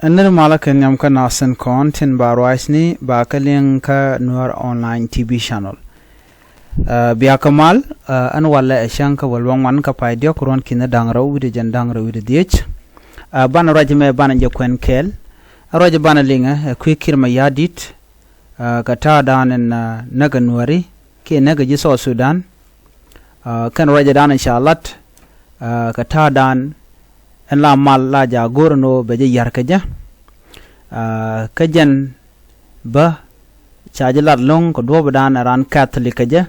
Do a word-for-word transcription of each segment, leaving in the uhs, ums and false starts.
Ɛn nir malä kɛ nhiam kä nath tin kɔn tin ba ruacni ba kɛ liŋ kä Nuer Online T V channel. Ɛ, bia kɛ mal, ɛ, ɛn walɛ ɛ cäŋ kä wäl wä ŋuan kä pay diɔk ruɔ̱n ki̱n da̱ŋ rɛw wi̱cdɛ jiɛn da̱ŋ rɛw wi̱cdɛ dhiec. Ɛ, banɛ ruac mɛ banɛ jɛ kuɛn kɛɛl. Ɛ ruac banɛ liŋɛ ɛ kui̱ Kiir Mayardit, ɛ, kɛ ta̱a̱dan ɛn, ɛ, näk ɛ Nuääri kiɛ näk ɛ ji̱ South Sudan. Ɛ, kɛn ruacdan in ca lat, ɛ, kɛ ta̱a̱dan ɛn la mal la jaak go̱o̱r ɛn ɣöö bɛ jɛ ya̱r kɛ jɛ. Ɛ, kä jɛn bä ca jɛ lat lo̱ŋ kɛ duɔ̱ɔ̱pdan ɛ raan Catholic kɛ jɛ.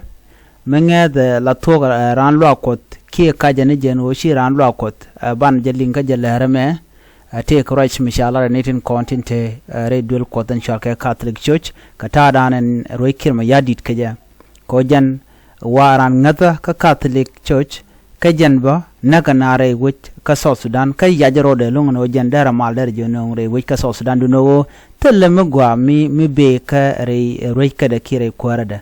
Mi ŋɛ̈th ɛ la thuɔ̱k ɛ raan luaak Kuɔth kiɛ kacɛ ni jɛn ɣöö ci raan luaak Kuɔth, ɛ, banɛ jɛ liŋ kä jɛ lɛr ɛmɛ. Ɛ, tëëkɛ ruac mi ca lat ɛ ni tin kɔn tin te, ɛ, rɛy duël Kuɔth ɛn cɔal kɛ Catholic Church kɛ ta̱a̱dan ɛn ruec Kiir Mayardit kɛ jɛ. Kɛ ɣöö jɛn wa raan ŋäthä kä Catholic Church, kä jɛn bä näk ɛ naath rɛy wec kä South Sudan, kä yac rɔɔdɛ lo̱ŋ ɛn ɣöö jɛn derɛ mal derɛ jɛ nööŋ rɛy wec kä South Sudan, duundɛ ɣöö thilɛ mi gɔaa mi, mi bëë kä rɛy, ɛ, ruec kädɛ kiɛ rɛy kuäärädɛ.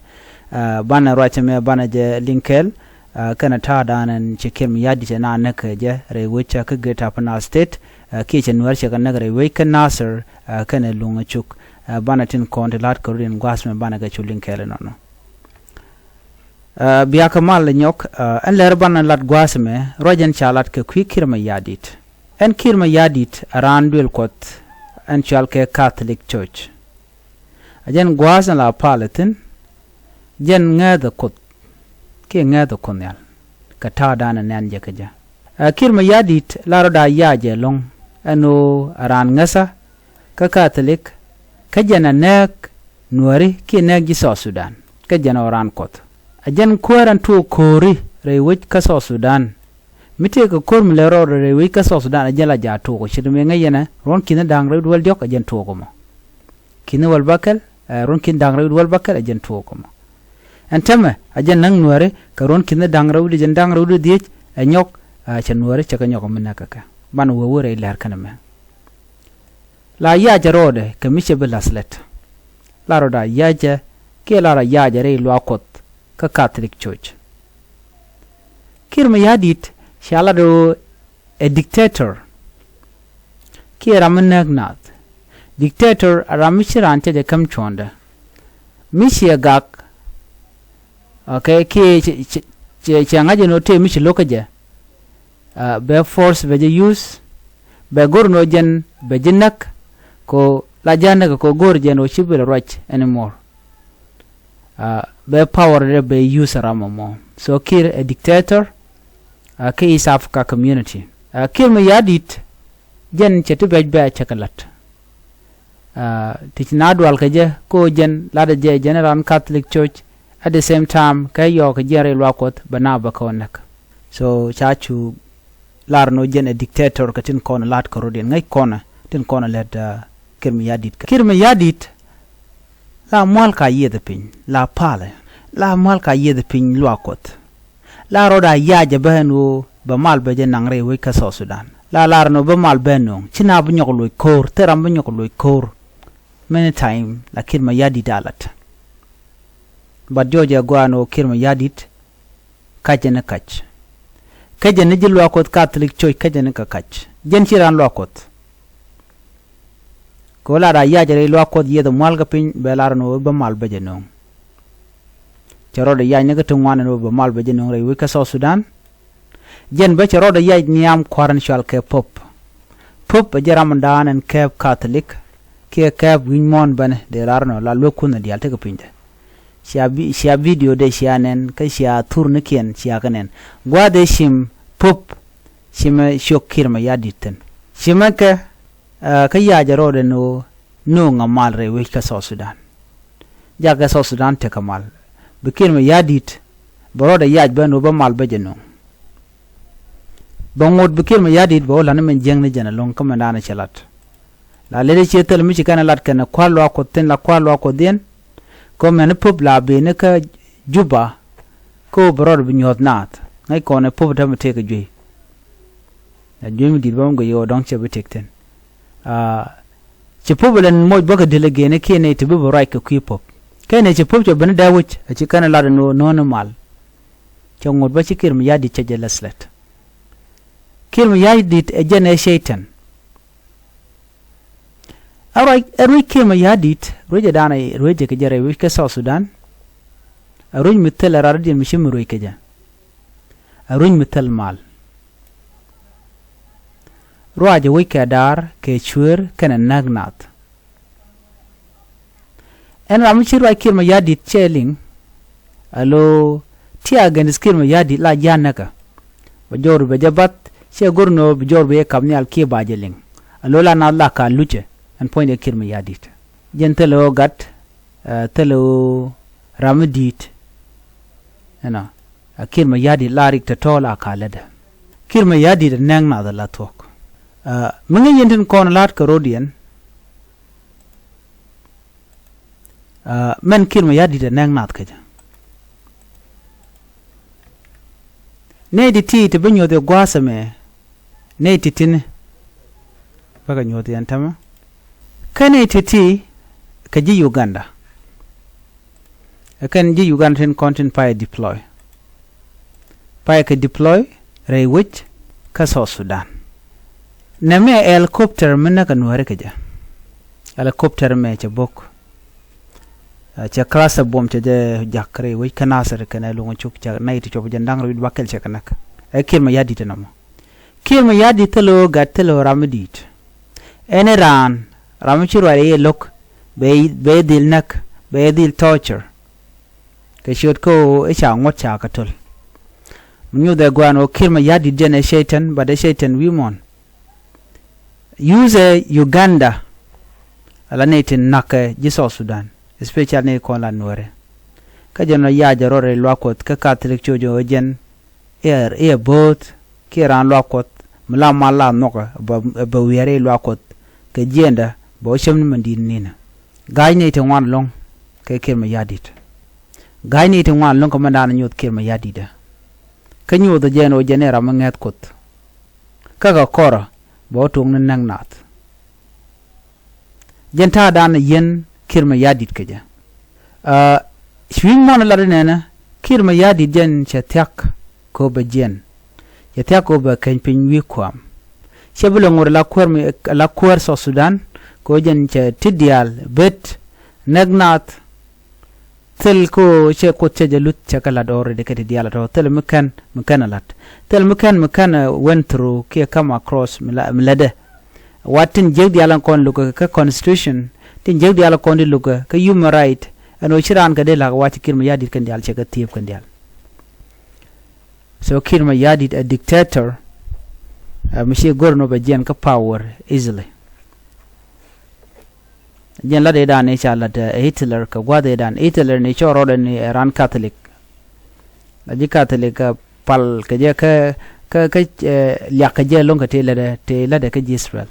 Ɛ, banɛ ruac ɛmɛ banɛ jɛ liŋ kɛɛl, ɛ, kɛnɛ ta̱a̱dan ɛn cɛ Kiir Mayardit ɛ naath näk kɛ jɛ rɛy wec kä Greater Upper Nile State, ɛ, kiɛ cɛ Nuäär cɛ kɛ näk rɛy wec kä Nasir, ɛ, kɛnɛ Luŋä Cuk. Ɛ, banɛ tin kɔn ti la̱t kɛ rɔ̱diɛn gua̱a̱th ɛmɛ banɛ kɛ cu liŋ kɛɛl ɛnɔnɔ. Ɛ, bia kɛ mal ɛ nyɔk, ɛ, ɛn lɛr banɛ lat gua̱a̱th ɛmɛ, ruac ɛn ca lat kɛ kui̱ Kiir Mayardit. Ɛn Kiir Mayardit ɛ raan duël Kuɔth ɛn cɔal kɛ Catholic Church. Ɛ jɛn gua̱a̱th ɛn la pal ɛ thi̱n, jɛn ŋɛ̈th ɛ Kuoth kiɛ ŋɛ̈th ɛ Kuoth Nhial kɛ ta̱a̱dan ɛ nɛn jɛ kɛ jɛ. Ɛ, Kiir Mayardit la rɔɔdɛ yac jɛ lo̱ŋ ɛn ɣöö ɛ raan ŋäthä kä Catholic, kä jɛn ɛ nääk Nuääri kiɛ nääk ji̱ South Sudan, kä jɛn ɛ raan Kuɔth. Ɛ jɛn kuäär ɛn tuɔɔk ko̱ri rɛy wec kä South Sudan. Mi tëëkɛ ko̱r mi lɛ rɔɔdɛ rɛy wec kä South Sudan ɛ jɛn la jaak tuɔɔk ce̱t mi ŋäc yɛn ɛ ruɔ̱n ki̱n da̱ŋ rɛw duel diɔ̱k ɛ jɛn tuɔɔk ɛmɔ. Ki̱n wäl bäkɛl, ɛ, ruɔ̱n ki̱n da̱ŋ rɛw duel bäkɛl ɛ jɛn tuɔɔk ɛmɔ. Ɛn täämɛ ɛ jɛn näk Nuääri kɛ ruɔ̱n ki̱n da̱ŋ rɛw di jiɛn da̱ŋ rɛw di dhiec ɛ nyɔk, ɛ, cɛ Nuääri cɛ kɛ nyɔk mi näk kɛ kɛ. Banɛ wee wä rɛy lɛr kɛnɛ mɛ. La yac ɛ rɔɔdɛ kɛ mi cɛ bi la̱th lät. La rɔɔdɛ yac ɛ kiɛ la rɔɔdɛ yac ɛ rɛy luaak Kuɔth kä Catholic Church. Kiir Mayardit ca lat ɣöö ɛ dictator kiɛ ram mi nääk naath. Dictator ɛ ram mi ci raan cɛ jɛ käm cuɔ̱ɔ̱ŋdɛ. Mi ciɛ gak, okay, kiɛ cɛ, cɛ, cɛ, cɛ ŋa̱c ɛn ɣöö tëë mi ci lo̱k kä jɛ. Ɛ, bɛ force bɛ jɛ use, bɛ go̱r ɛn ɣöö jɛn bɛ ji̱ näk, kɛ ɣöö la ja̱ näk kɛ ɣöö go̱r jɛ ɛn ɣöö /ci bi lɛ ruac anymore. Ɛ, bɛ power dɛ bɛ use ram ɛmɔ. So Kiir ɛ dictator, ɛ, kä East Africa Community. Ɛ, Kiir Mayardit jɛn cɛ ti bɛc bɛ cɛ kɛ la̱t. Ɛ, ti ci na dual kɛ jɛ kä ɣöö jɛn latdɛ jɛ jɛn raan Catholic Church, at the same time kɛ yɔɔk kɛ jiɛn rɛy luaak Kuɔth bɛ na bɛ kɛ ɣöö näk. So ca cu lar ɛn ɣöö jɛn ɛ dictator kɛ tin kɔn la̱t kɛ rɔ̱diɛn ŋäc kɔn tin kɔn lät, ɛ, Kiir Mayardit kɛ. Kiir Mayardit la mua̱l ka yiëth piny, la palɛ, la mua̱l ka yiëth piny luaak Kuɔth. La rɔɔdɛ yac ɛ bä ɛn ɣöö bɛ mal bɛ jɛ naŋ rɛy wec kä South Sudan. La lar ɛn ɣöö bä mal bɛ nööŋ, ci na bi nyɔk loc ko̱o̱r, thil ram bi nyɔk loc ko̱o̱r. Many time la Kiir Mayardit a lat. But jɔɔc ɛ gɔaa ɛn ɣöö Kiir Mayardit kac ɛn kac. Kä jɛn ni ji̱ luaak Kuɔth Catholic Church kä jɛn ni kɛ kac. Jɛn ci raan luaak Kuɔth. Kɛ ɣöö la rɔɔdɛ yac rɛy luaak Kuɔth yiëth mua̱l kä piny bɛ lar ɛn ɣöö bä mal bä jɛ nööŋ. Cɛ rɔɔdɛ yac ni kä ti ŋuan ɛn ɣöö bä mal bä jɛ nööŋ rɛy wec kä South Sudan. Jɛn bä cɛ rɔɔdɛ yac nhiam kua̱r in cɔal kɛ Pope. Pope ɛ jɛn ramdan ɛn kɛɛp Catholic kiɛ kɛɛp wi̱ny muɔ̱ɔ̱n bänɛ dee lar ɛn ɣöö la luekkun ɛ diaal tekɛ pinydɛ. Cia bi-, cia video dee cia nɛn kä cia thurnikiɛn cia kɛ nɛn. Gua̱a̱th ëë cim Pope, cimɛ ciök Kiir Mayardit thi̱n. Cimɛ kɛ, ɛ, kä yac ɛ rɔɔdɛ ɛn ɣöö nööŋɛ mal rɛy wec kä South Sudan. Jakɛ South Sudan tekɛ mal. Bi Kiir Mayardit bɛ rɔɔdɛ yac bä ɛn ɣöö bä mal bä jɛ nööŋ. Bɛ ŋot bi Kiir Mayardit bɛ wä la̱t ni min jiäkni jɛn ɛlɔ̱ŋ kä mindan cɛ lat. La lɛt i̱ ciɛ thil mi ci kɛn ɛ lat kɛnɛ kua̱r luaak Kuɔth thi̱n, la kua̱r luaak Kuɔth yɛn. Kä mɛn i̱ Pope la ben ikä Juba kä ɣöö bɛ rɔɔdɛ bi nyuɔ̱th naath. Ŋäc kɔn ɛ Pope täämɛ tëëkɛ juey. Ɛ juey mi di̱i̱t bä mi guic ɣöö dɔ̱ŋ cɛ bi tëk thi̱n. Aa, ci Pope lɛn moc bä kɛ delegate kiɛ nɛy ti bi bɛ ruac kɛ kui̱ Pope. Kɛnɛ ci Pope cɛ ben dee wi̱c, a ci kɛn ɛ lat ɛn ɣöö no̱o̱ŋ ni mal. Cɛ ŋot bä ci Kiir Mayardit cɛ jɛ la̱th lät. Kiir Mayardit ɛ jɛn ɛ Cɛytan. Ɛ ruac, ɛ ruec Kiir Mayardit, ruec ɛ da̱a̱n ɛ ruec ɛ kɛ jɛ rɛy wec kä South Sudan. Ɛ ruec mi thil ɛ rat diɛn mi ci mi ruec kɛ jɛ. Ɛ ruec mi thil mal. Ruac ɛ wec kɛ da̱a̱r kɛ cueer kɛnɛ näk nath. Ɛn ram mi ci ruac Kiir Mayardit cɛ liŋ. Alo, ti against Kiir Mayardit la ji̱ a näkä. Bɛ jɔwdu bɛ jɛ bath, cɛ go̱r nɔ bi jɔwdu bɛ jɛ kap nhial kiɛ ba jɛ liŋ. Alo la nath la ka lucɛ, ɛn puɔ̱nydɛ Kiir Mayardit. Jɛn thilɛ ɣöö gat, ɛ, thilɛ ɣöö ram mi di̱i̱t. Ɛnɔ, ɛ Kiir Mayardit la rik tɔ̱tɔ̱ la ka lätdɛ. Kiir Mayardit ɛ nɛŋ nath ɛ la thuɔ̱k. Ɛ, mi ŋäc yɛn tin kɔn la̱t kɛ ro̱diɛn. Ɛ, mɛn Kiir Mayardit ɛ nɛŋ nath kä jɛ. Nɛy ti ti ti bi nyuɔth ɛ gua̱a̱th ɛmɛ. Nɛy ti tini bäkɛ nyuɔth yɛn tämɛ. Kä nɛy ti ti kɛ ji̱ Uganda. Ɛ kɛn ji̱ Uganda tin kɔn tin pay deploy. Pay kɛ deploy rɛy wec kä South Sudan. Nɛmɛ helicopter mi näk ɛ Nuääri kɛ jɛ. Helicopter mɛ cɛ bok. Ɛ, cɛ cluster bomb cɛ jɛ jak rɛy wec kä Nasir kɛnɛ Luŋ Cuk cɛ nɛy ti cop jɛ da̱ŋ rɛw wi̱c bakɛl cɛ kɛ näk. Ɛ Kiir Mayardit ɛnɔmɔ. Kiir Mayardit thilɛ ɣöö gat thilɛ ɣöö ram mi di̱i̱t. Ɛn i̱ raan, ram mi ci ruac rɛy lo̱k, bɛ, bɛ dhil näk, bɛ dhil torture. Kɛ ciöt kä ɣöö i̱ ca ŋuɔ̱t ca kɛ töl. Mi nyuuth ɛ gua̱a̱n ɣöö Kiir Mayardit jɛn ɛ Cɛytan, but ɛ Cɛytan wi̱i̱ muɔ̱ɔ̱n. Use Uganda ala nɛy tin na̱kɛ ji̱ South Sudan, especially nɛy kɔn la Nuääri. Kä jɛn ɔ yac ɛ rɔ rɛy luaak Kuɔth kä Catholic Church ɔ jɛn i̱ ɛ, i̱ ɛ bo̱o̱th kiɛ raan luaak Kuɔth mi la mal la nhɔkɛ bɛ, bɛ wiɛɛr i̱ luaak Kuɔth kɛ jiɛɛndä bɛ wä cäm ni mɛn di̱t ni̱nä. Ga̱a̱c nɛy ti ŋuan ɛlɔ̱ŋ kɛ Kiir Mayardit. Ga̱a̱c nɛy ti ŋuan ɛlɔ̱ŋ kɛ mɛn da̱a̱n nyuɔth Kiir Mayardit ɛ. Kä nyuɔth ɛ jɛn ɔ jɛn i̱ ram mi ŋäth Kuɔth. Kä kɛ kɔrä bɛ wä tuɔ̱ŋ ni näk nath. Jɛn ta̱a̱dan ɛ yɛn Kiir Mayardit kɛ jɛ. Ɛ, cui̱ny muɔ̱n lat inɛnɛ Kiir Mayardit jɛn cɛ thia̱k kɛ ɣöö bɛ jiɛn. Cɛ thia̱k kɛ ɣöö bɛ keny piny wi̱i̱ kua̱a̱m. Cɛ bi lɛ ŋot ala kuäär mi, ala kuäär South Sudan kɛ ɣöö jɛn cɛ ti diaal bet näk nath. Thil kä cɛ Kuoth cɛ jɛ luth cɛ kɛ la̱t already kɛ ti diaal ɛ tɔ̱. Thil mi kɛn, mi kɛn ɛ la̱t. Thil mi kɛn, mi kɛn ɛ went through kiɛ come across mi la, mi lätdɛ. Wat tin jiäk diaal ɛn kɔn lukä kä constitution, tin jiäk diaal ɛn kɔn di lukä kä human right, ɛn ɣöö ci raan kɛ dee la̱k wa ci Kiir Mayardit kɛn diaal cɛ kɛ thiëëp kɛn diaal. So Kiir Mayardit ɛ dictator, ɛ mi ci go̱r nɔ bɛ jiɛn kä power easily. Jɛn lat ëëdan i̱ ca lat, ɛ, Hitler kɛ gua̱th ëëdan. Hitler ni cɔ rɔɔdɛ ni ɛ raan Catholic. La ji̱ Catholic kɛ pal kɛ jɛ kä, kä, kä, ɛ, liak kɛ jɛ lo̱ŋ kɛ tëë lätdɛ, tëë lätdɛ kä ji̱ Israel.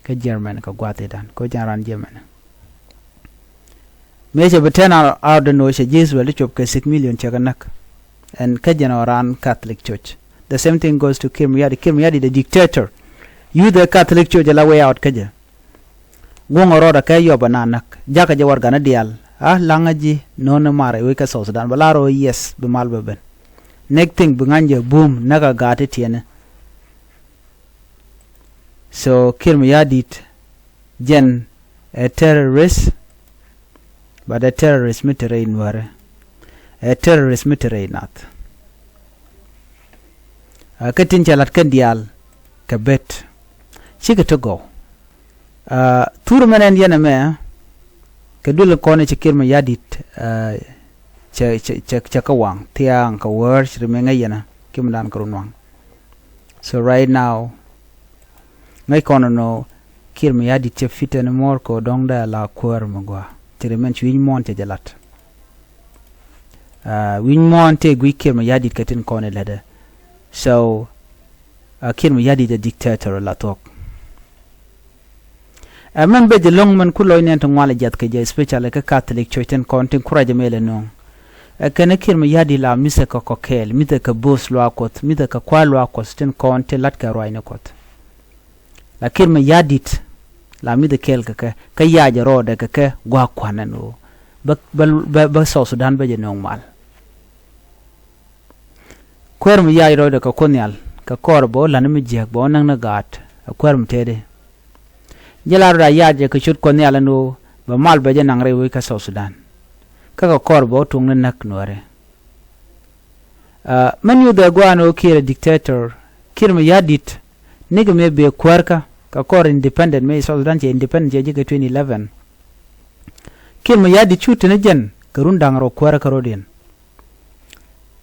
Kä German kɛ gua̱th ëëdan. Kä jɛn raan German. Mëë cɛ bi turn out, out dɛ ni ɣöö cɛ ji̱ Israel ti cop kɛ six million cɛ kɛ näk. Ɛn kä jɛn ɔ raan Catholic Church. The same thing goes to Kiir Mayardit. Kiir Mayardit the dictator. Use the Catholic Church ala way out kä jɛ. Guɔ̱ŋ ɛ rɔɔdɛ kɛ yɔp ɛ na näk. Jakä jɛ warɛgakni diaal. A la̱ŋä ji̱ no̱o̱ŋ ni mar ɛ wec kä South Sudan. Bɛ lar ɣöö yes, bi mal bɛ ben. Next thing bi ŋa̱ny jɛ buum näk ɛ gaat ti tiɛni. So Kiir Mayardit jɛn ɛ terrorist, but ɛ terrorist mi te rɛy Nuäärä. Ɛ terrorist mi te rɛy nath. Ɛ kä tin cɛ la̱t kɛn diaal kɛ bet. Cikɛ ti gɔw. Ɛ thur mɛn ɛn yɛn ɛmɛ kɛ duël kɔn cɛ Kiir Mayardit, ɛ, cɛ, cɛ, cɛ, cɛ kä waŋ thia̱a̱ŋ kɛ wäär ci ri mɛ ŋäc yɛn ɛ kiɛ mi da̱a̱n kɛ run waŋ. So right now ŋäc kɔn ɛnɔ Kiir Mayardit cɛ fit ɛn muɔ̱ɔ̱r kɛ ɣöö dɔ̱ŋ dee la kuäär mi gɔaa. Ci ri mɛn cui̱ny muɔ̱ɔ̱n cɛ jɛ la̱t. Ɛ, wi̱ny muɔ̱ɔ̱n tëë gui̱c Kiir Mayardit kɛ tin kɔn ɛ lätdɛ. So, ɛ, Kiir Mayardit ɛ dictator la thuɔ̱k. Ɛ mɛn bɛ jɛ lo̱ŋ mɛn ku lɔc nɛn ti ŋual ɛ jiath kɛ jɛ, especially kä Catholic Church tin kɔn tin kurac ɛmɛ lɛ no̱o̱ŋ. Ɛ kɛn ɛ Kiir Mayardit la mithɛ kɛ kɔkɛɛl, mithɛ kɛ bo̱o̱th luaak Kuɔth, mithɛ kɛ kua̱r luaak Kuɔth tin kɔn tin la̱t kɛ ruaacni Kuɔth. La Kiir Mayardit la mithɛ kɛɛl kɛ kɛ, kä yac ɛ rɔɔdɛ kɛ kɛ gua̱a̱k kua̱n ɛn ɣöö bä, bä, bä, bä South Sudan bä jɛ no̱o̱ŋ mal. Kuäär mi yac rɔɔdɛ kɛ Kuoth Nhial kɛ kɔr bɛ wä la̱t ni mi jiäk bɛ wä näk ni gaat ɛ kuäär mi tëëdi. Jɛ la rɔ da yaat jɛ kɛ ciöt Kuɔth Nhial ɛn ɣöö bɛ mal bɛ jɛ naŋ rɛy wec kä South Sudan. Kä kɛ kɔr bɛ wä tuŋni näk Nuäärɛ. Aa, mɛn nyuuth ɛ gua̱a̱n ɣöö Kiir ɛ dictator, Kiir Mayardit, nikɛ mëë bëë kuäärkä kɛ kɔr independent, mëë South Sudan cɛ independent cɛ ji̱ kɛ twenty eleven. Kiir Mayardit cu teni jɛn kɛ run da̱ŋ rɛw kuäärä kä rɔ̱diɛn.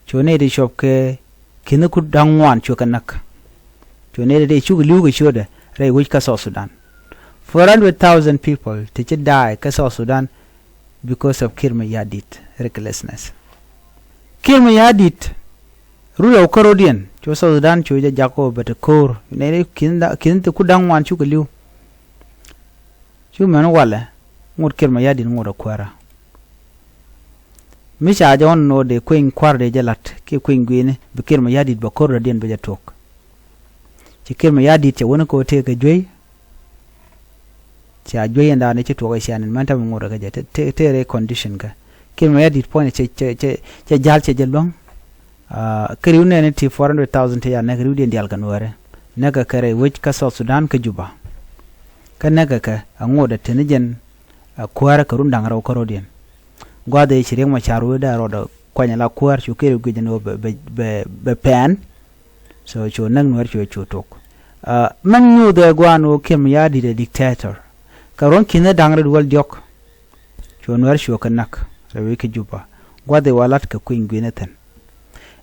Cu nɛy ti cuɔp kɛ ki̱n ku da̱ŋ ŋuan cuɛ kɛ näk. Cu nɛy ti cuk li̱w kɛ ciötdɛ rɛy wec kä South Sudan. Four hundred thousand people ti ci da̱a̱y kä South Sudan because of Kiir Mayardit recklessness. Kiir Mayardit run rɛw kä rɔ̱diɛn cu South Sudan cu jɛ jak kɔ bɛ ti ko̱o̱r. Nɛy ti ki̱n da-, ki̱n ti ku da̱ŋ ŋuan cukɛ li̱w. Cu mɛn walɛ ŋot Kiir Mayardit ŋot ɛ kuäärä. Mi ca jɛ ɣɔn nɔ dee kueny kua̱r dee jɛ la̱t kiɛ kueny gui̱ni bi Kiir Mayardit bɛ ko̱r dɔ̱diɛn bɛ jɛ tuɔk. Ci Kiir Mayardit cɛ wuni kɛ ɣöö tëëkɛ juey. Ca juey ɛn da̱a̱n ci tuɔk ɛ cianin mɛn tämɛ ŋot ɛ kä jɛ te, te, te rɛy condition kä. Kiir Mayardit puɔ̱ny cɛ, cɛ, cɛ, cɛ ja̱l cɛ jɛ luäŋ. Aa, kä ri̱w nɛɛni ti four hundred thousand ti ya näk ri̱wdiɛn diaal kɛ Nuäärɛ. Näkɛ kɛ rɛy wec kä South Sudan kä Juba. Kä näkɛ kɛ a ŋot a teni jɛn a kuäärä kɛ run da̱ŋ rɛw kä rɔ̱diɛn. Gua̱dhi ci Riek Machar wee dee rɔɔdɛ kuany ala kuäär cu Kiir guic ni wä bɛ, bɛ, bɛ, bɛ pɛn. So cu näk Nuäär cu cu tok. Aa, mɛn nyuuth ɛ gua̱a̱n wä Kiir Mayardit ɛ dictator. Kɛ ruɔ̱n ki̱n da̱ŋ rɛw duel diɔ̱k. Cu Nuäär cuɛ kɛ näk rɛy wec kä Juba. Gua̱dhi wa la̱t kɛ kui̱ny gui̱n ɛ thi̱n.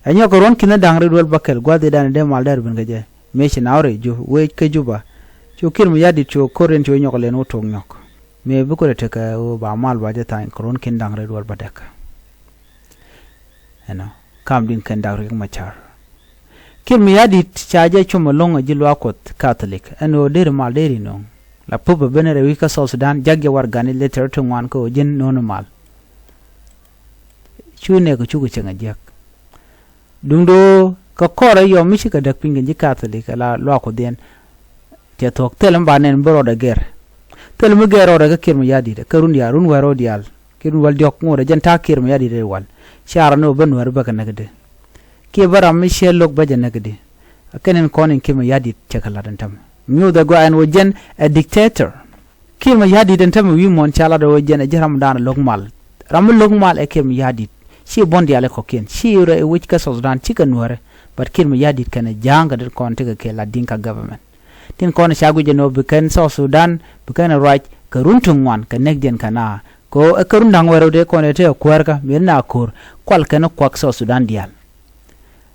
Ɛ nyɔk kɛ ruɔ̱n ki̱n da̱ŋ rɛw duel bäkɛl gua̱dhi dan dee mal dɛr ben kɛ jɛ. Mëë ci na wä rɛy Ju-, wec kä Juba. Cu Kiir Mayardit cu ko̱r in cu nyɔk lɛn wä tuɔk nyɔk. Mëë bi kulɛ tekɛ wä ba mal ba jɛ tha̱a̱ny kɛ ruɔ̱n ki̱n da̱ŋ rɛw duel bädäk. Ɛnɔ kam din kɛn dak Riek Machar. Kiir Mayardit ca jɛ cum ɛlɔ̱ŋ ɛ ji̱ luaak Kuɔth Catholic ɛn ɣöö deri mal deri nöŋ. La Pope ɛ ben rɛy wec kä South Sudan jak jɛ warɛgani lɛ tɛr ti ŋuan kä ɣöö ji̱n nööni mal. Cu nɛɛk ɛ cukɛ cieŋ ɛ jiäk. Duundɛ ɣöö kɛ kɔrɛ yɔm mi cikɛ däk piny kɛ ji̱ Catholic ala luaak Kuɔth yɛn. Cɛ thuɔ̱k thilɛ mi ba nɛn bi rɔɔdɛ gɛr. Thilɛ mi gɛr rɔɔdɛ kä Kiir Mayardit kä run diaal, run wäl rɔɔd diaal. Kiir run wäl diɔ̱k ŋotdɛ jɛn ta̱a̱ Kiir Mayardit rɛy wal. Cia rɔ ni wä ben wäär bä kɛ näk di. Kiɛ bä ram mi ciɛ lo̱k bä jɛ näk di. Kɛn in kɔn in Kiir Mayardit cɛ kɛ la̱t in tämɛ. Nyuuth ɛ gɔaa ɛn wä jɛn ɛ dictator. Kiir Mayardit in tämɛ wi̱i̱ muɔ̱ɔ̱n ca la̱t ɛ wä jɛn ɛ ji̱ ram dan lo̱k mal. Ram mi lo̱k mal ɛ Kiir Mayardit. Ci buɔ̱n diaal ɛ kɔ̱kiɛn. Ci rɛ ɛ wec kä South Sudan cikɛ Nuäärɛ. But Kiir Mayardit kɛn ɛ ja̱a̱ŋ kɛ det kɔn tekɛ kɛ la Dinka government. Tin kɔn ca guic ɛn ɣöö bi kɛn South Sudan bi kɛn ruac kɛ run ti ŋuan kɛ näkdiɛn kɛ na. Kɛ ɣöö ɛ kɛ run da̱ŋ wäl rɛw dee kɔn ɛ te ɛ kuäärkä mi ri na ko̱r kual kɛn kuak South Sudan diaal.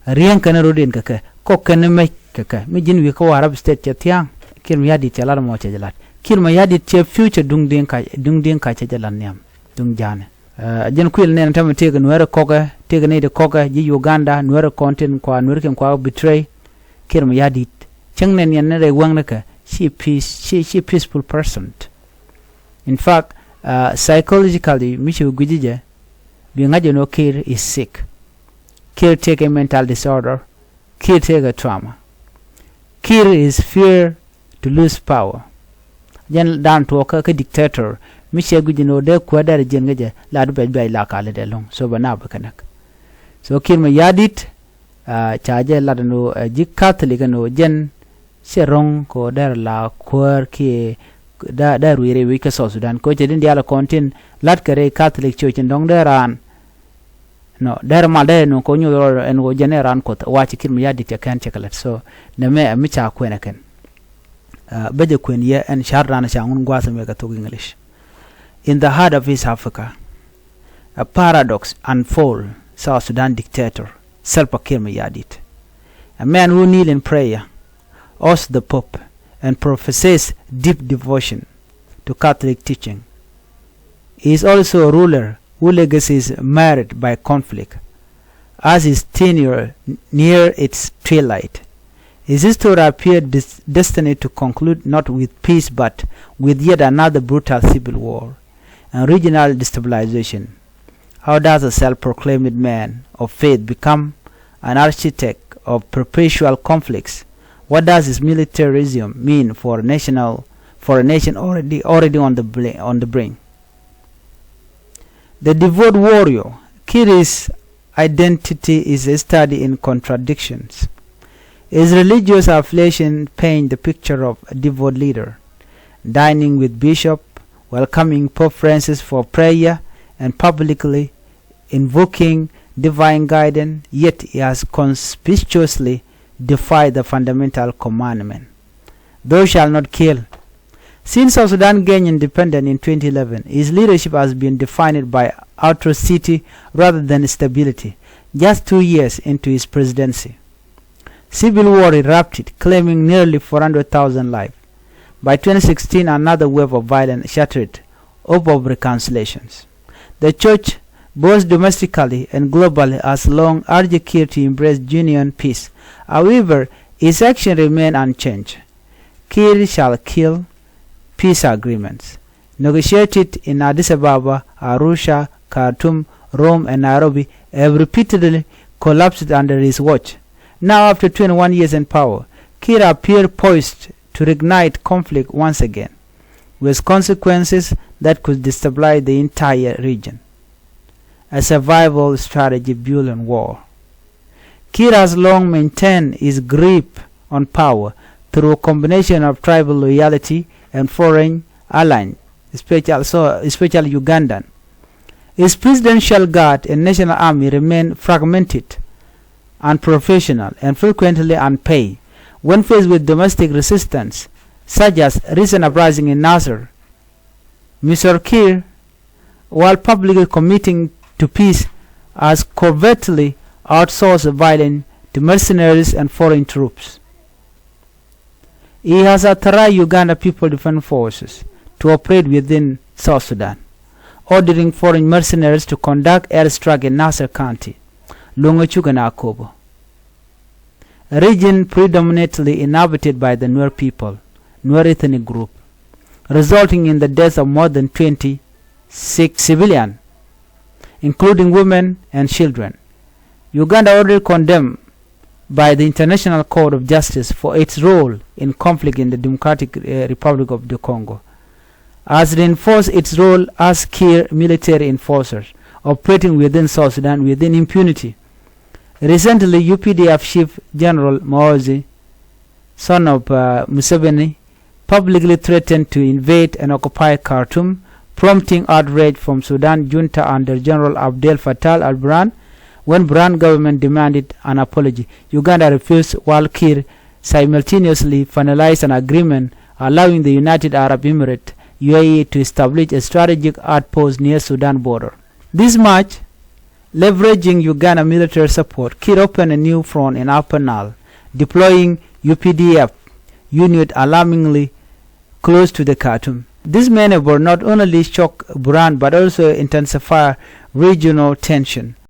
Riäŋ kɛn rɔ̱diɛn kɛ kɛ kɔk kɛn mec kɛ kɛ mi ji̱n wi̱i̱ kä Warrap State cɛ thia̱a̱ŋ. Kiir Mayardit cɛ lat mɔ cɛ jɛ lat. Kiir Mayardit cɛ future duŋ Dinka, duŋ Dinka cɛ jɛ lat nhiam duŋ ja̱a̱nɛ. Ɛ, jɛn kuil nɛn tämɛ tëëkɛ Nuäärɛ kɔkɛ, tëëkɛ nɛy ti kɔkɛ, ji̱ Uganda, Nuäärɛ kɔn tin kua, Nuäärɛ kɛn kua betray. Kiir Mayardit. Cäŋ nɛn yɛn ni rɛy wäŋnikɛ, ci peace, ci, ci peaceful person. In fact, ɛ, psychologically, mi ci gui̱ci jɛ, bi ŋa̱c jɛ ni wä Kiir is sick. Kiir tëëkɛ mental disorder. Kiir tëëkɛ trauma. Kiir is fear to lose power. Jɛn dan tuɔɔkä kä dictator mi ciɛ gui̱c ni wä dee kuäär dɛr jiɛn kä jɛ la du bɛc bɛc la ka lɛ dee lo̱ŋ. So bɛ na bɛ kɛ näk. So Kiir Mayardit, ɛ, ca jɛ lat ni wä, ɛ, ji̱ Catholic ni wä jɛn cɛ ro̱ŋ kɛ wä dɛr la kuäär kiɛ dɛr, dɛr wi̱i̱ rɛy wec kä South Sudan. Kɛ wä cɛ din diaal kɔn tin lat kɛ rɛy Catholic Church in dɔ̱ŋ dee raan. Nɔ, dɛr mal dee nuŋ kɛ wä nyuth rɔ ɛn wä jɛn ɛ raan Kuɔth, wa ci Kiir Mayardit cɛ kɛn cɛ kɛ lät. So nɛmɛ ɛ mi ca kuɛn ɛ kɛn. Ɛ, bä jɛ kuɛn yɛ ɛn car dan ca ŋun gua̱a̱th mɛ kɛ thok English. In the heart of East Africa, a paradox unfold. South Sudan dictator, Salva Kiir Mayardit. A man who kneel in prayer, hosts the Pope, and professes deep devotion to Catholic teaching. He is also a ruler whose legacy is marred by conflict, as his tenure near its twilight. His history appeared des-, destined to conclude not with peace but with yet another brutal civil war and regional destabilization. How does a self-proclaimed man of faith become an architect of perpetual conflicts? What does his militarism mean for a national, for a nation already, already on the bli-, on the brink? The devout warrior, Kiir's identity is a study in contradictions. His religious affiliation paint the picture of a devout leader, dining with bishop, welcoming Pope Francis for prayer, and publicly invoking divine guidance, yet he has conspicuously defied the fundamental commandment, "Thou shalt not kill." Since South Sudan gained independence in twenty eleven, his leadership has been defined by atrocity rather than stability. Just two years into his presidency, civil war erupted, claiming nearly four hundred thousand lives. By twenty sixteen, another wave of violence shattered hope of reconciliations. The church, both domestically and globally, has long urged Kiir to embrace genuine peace. However, his actions remain unchanged. "Kiir shall kill peace agreements negotiated in Addis Ababa, Arusha, Khartoum, Rome, and Nairobi have repeatedly collapsed under his watch." Now, after twenty-one years in power, Kiir appears poised to reignite conflict once again, with consequences that could destabilize the entire region. A survival strategy built on war. Kiir has long maintained his grip on power through a combination of tribal loyalty and foreign alliance, especially, so, especially Ugandan. His presidential guard and national army remain fragmented, unprofessional, and frequently unpaid. When faced with domestic resistance, such as recent uprising in Nasir, Mister Kiir, while publicly committing to peace, has covertly outsourced violence to mercenaries and foreign troops. He has authorized Uganda People Defense Forces to operate within South Sudan, ordering foreign mercenaries to conduct airstrike in Nasir County, Longechuk and Akobo, a region predominantly inhabited by the Nuer people, Nuer ethnic group, resulting in the death of more than twenty-six civilians, including women and children. Uganda already condemned by the International Court of Justice for its role in conflict in the Democratic, uh, Republic of the Congo, has reinforced its role as Kiir military enforcers operating within South Sudan within impunity. Recently, U P D F Chief General Muhoozi, son of, uh, Museveni, publicly threatened to invade and occupy Khartoum, prompting outrage from Sudan junta under General Abdel Fattah al-Burhan when Burhan government demanded an apology. Uganda refused, while Kiir simultaneously finalized an agreement allowing the United Arab Emirates, U A E, to establish a strategic outpost near Sudan border. This March, leveraging Uganda military support, Kiir opened a new front in Upper Nile, deploying U P D F unit alarmingly close to the Khartoum. This maneuver not only shocked Burhan but also intensified regional tension.